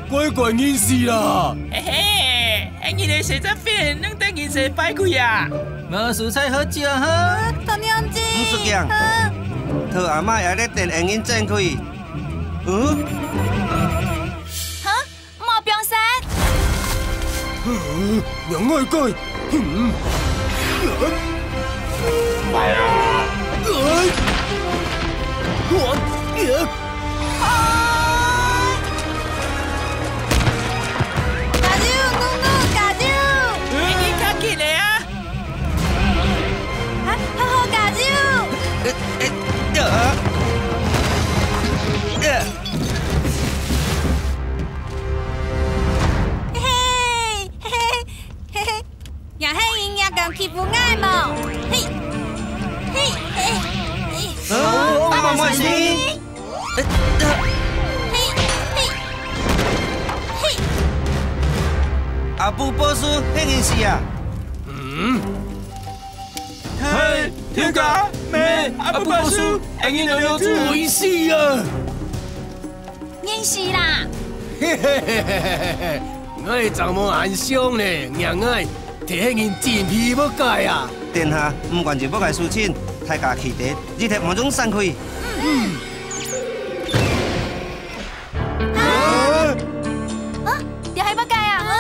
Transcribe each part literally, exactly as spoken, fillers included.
乖乖認輸啦！嘿嘿，你个細隻兵，弄得人生敗鬼啊！無蔬菜好食哈！大娘子，毋使驚，啊，兔阿媽也咧等𫣆人轉去。嗯？哈？ 莫放山！娘哀个！加油，努努，加油！你較緊个啊！啊，好好加油！ 嘿嘿嘿嘿嘿嘿，若係人若敢欺負𠊎無？嘿，嘿嘿嘿。啊，阿爸無事。嘿嘿嘿。阿布波斯，係你死啊？嗯。嘿，天家，咩，阿布波斯，恁樣就做。危險啊！ 認輸啦！𠊎正無恁想呢，若𠊎，提起人真皮無解啊！等下，毋管有無解事情，大家企定，一直望中散去。嗯。啊？啊？這係無解啊？啊？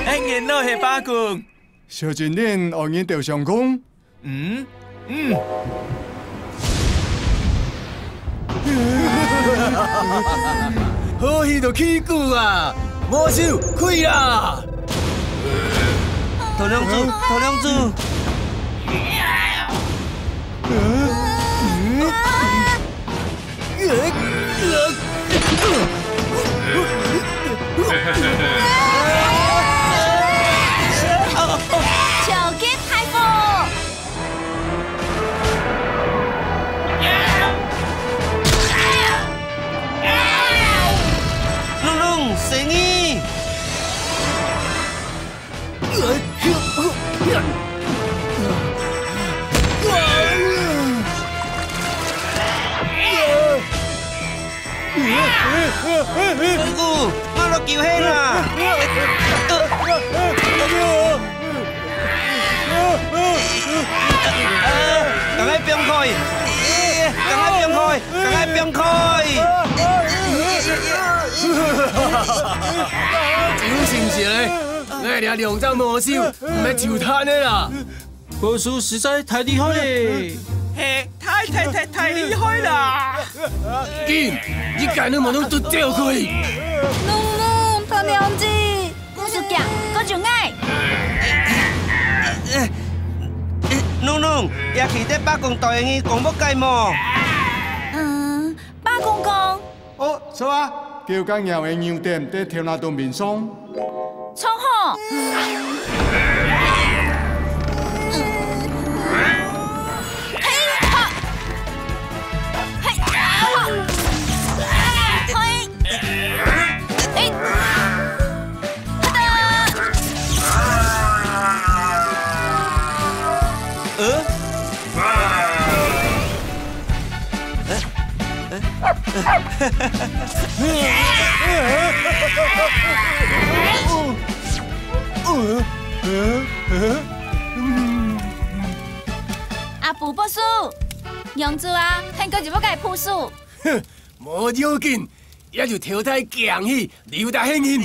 哎，你哪係伯公？小精靈，愛你兜相共。 嗯？嗯。好戲都戲骨啊！魔獸，開啦！頭兩組，頭兩組。 超級大火！龍龍，死你！ 哥哥，我落救火啦！趕快放開！趕快放開！趕快放開！有信息咧！ 𠊎這兩隻魔獸毋係就攤个啦！波斯實在太厲害咧！係，太太太太厲害啦！緊，一個人都無弄都走開！龍龍，大娘子，毋使驚，過就𠊎！龍龍，也記得伯公對你講無解無？嗯，伯公講， 哦，著啊，狗甲貓个優點在頭那頂面上。著好。嘿，哈。嘿，哈。嘿。嘿。 呃？阿布博士，娘子啊，還過一個个步數。哼，無要緊，也就頭戴驚去，留得現形。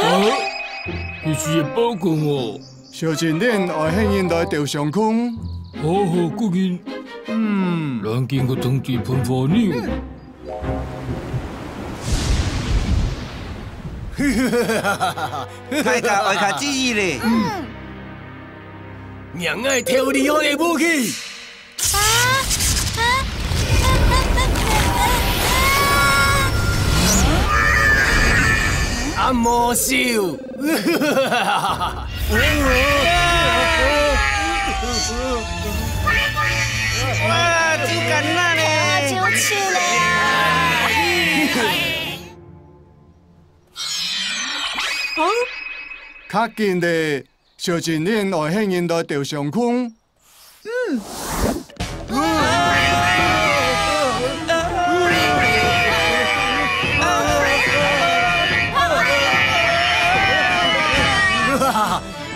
啊，佢係寶公哦。小精靈愛喊人來鬥相共。好好，個人。嗯。咱經過通知噴火鳥。大家愛較注意咧。嗯。讓𠊎偷你好个武器。 啊！啊！啊！啊！啊！啊！啊！啊，魔獸！哇，豬肝仔呢？啊，就出來啊！較緊咧，小精靈愛喊人來鬥相共。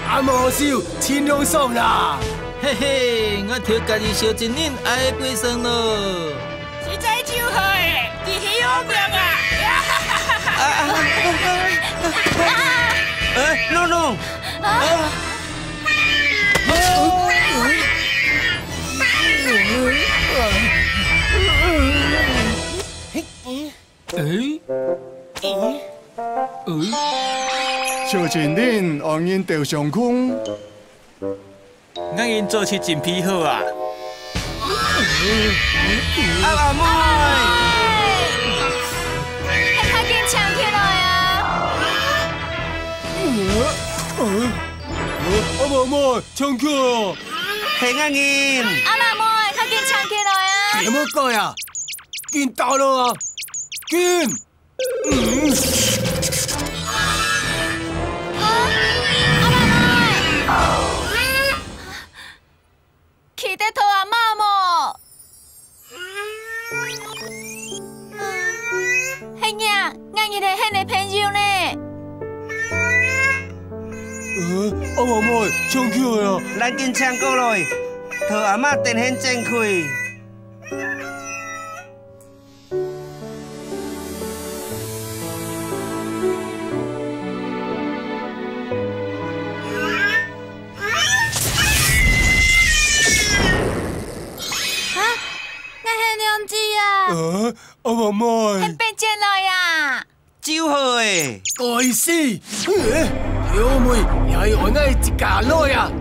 啊，魔獸，盡涼爽啦！嘿嘿，𠊎頭家己小精靈愛飛升咯！實在就好誒，你去用命啊！啊，啊，啊，啊，哎，no，no，啊！ 誒？誒？誒？小精靈，愛人鬥相共。𠊎人做事準備好啊！阿爸妹！係較緊徛起來啊！ 阿爸妹，徛起來！係𠊎人！阿爸妹，較緊徛起來啊！你莫改啊！緊倒落啊！緊！嗯。啊，阿爸妹！ 記得討阿媽無？係啊，𠊎日係你个朋友呢。呃，阿爸妹，徛起來啊！咱緊徛過來，討阿媽等下正開。 啊，𠊎係兩姊啊！呃，阿爸妹。係變轉來啊！就好誒！該死！呃，後尾也愛𠊎一家來啊！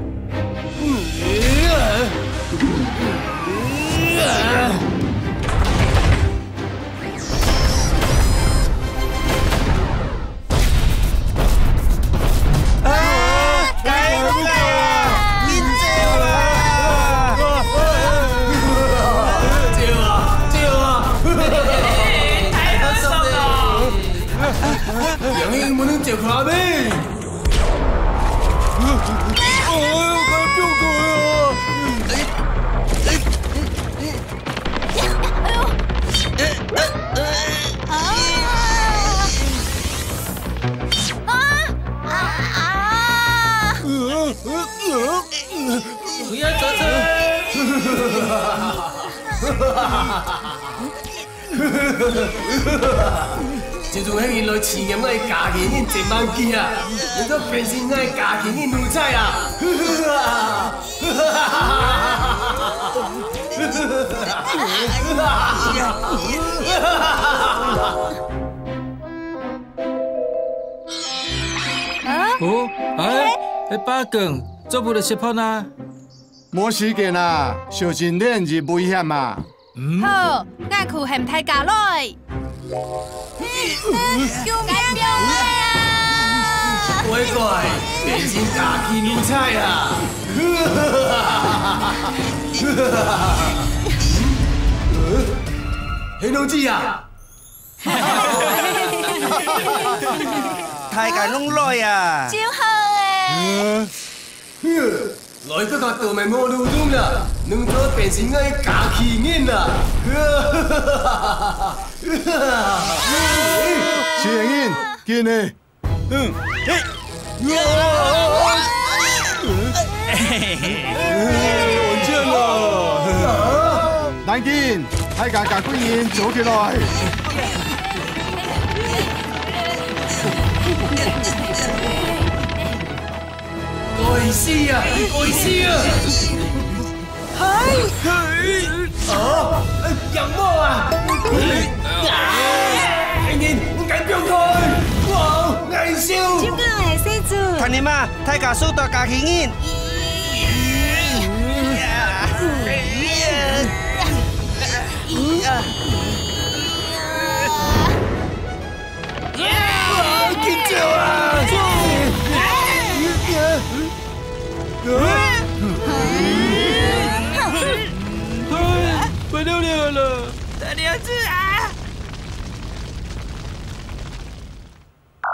不要走开！ 就係你來試驗𠊎个家己人真蠻勁啊！你都變成𠊎家己人奴才啊！啊？哦，哎，哎，巴根，做不得食飯啊！無時間啊，小精靈已危險啊！ 好，𠊎去喊大家來。救命啊！乖乖，變成家己奴才啊！係兩姊啊！大家攏來啊！就好誒！ 來到个倒楣無路用啦，你做變成𠊎个家己人啦！小人，緊咧！嗯，嘿，完蛋啦！趕緊，大家甲歸人做起來！ 該死啊！該死啊！嘿！啊！羊毛啊！哎，你，你敢放開！哇，難受！就講係細子。看你嘛，大家輸到家己人。啊，緊走！了了了，大娘子啊！好，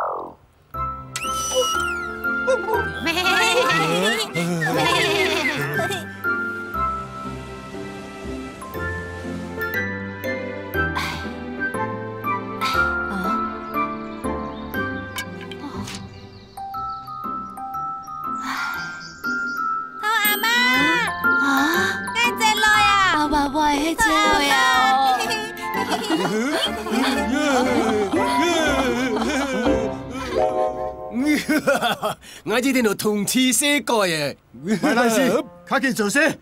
阿媽，啊？𠊎轉來啊！爸爸，爸，係真个啊！𠊎一定愛通知世界个。壞男子，較緊做事！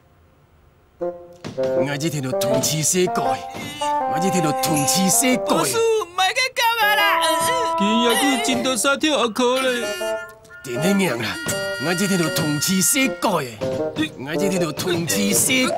𠊎一定愛通知世界，𠊎一定愛通知世界。老師，莫个搞啊啦！今夜佢真到三條阿可咧。真个娘啦，𠊎一定愛通知世界，𠊎一定愛通知世界。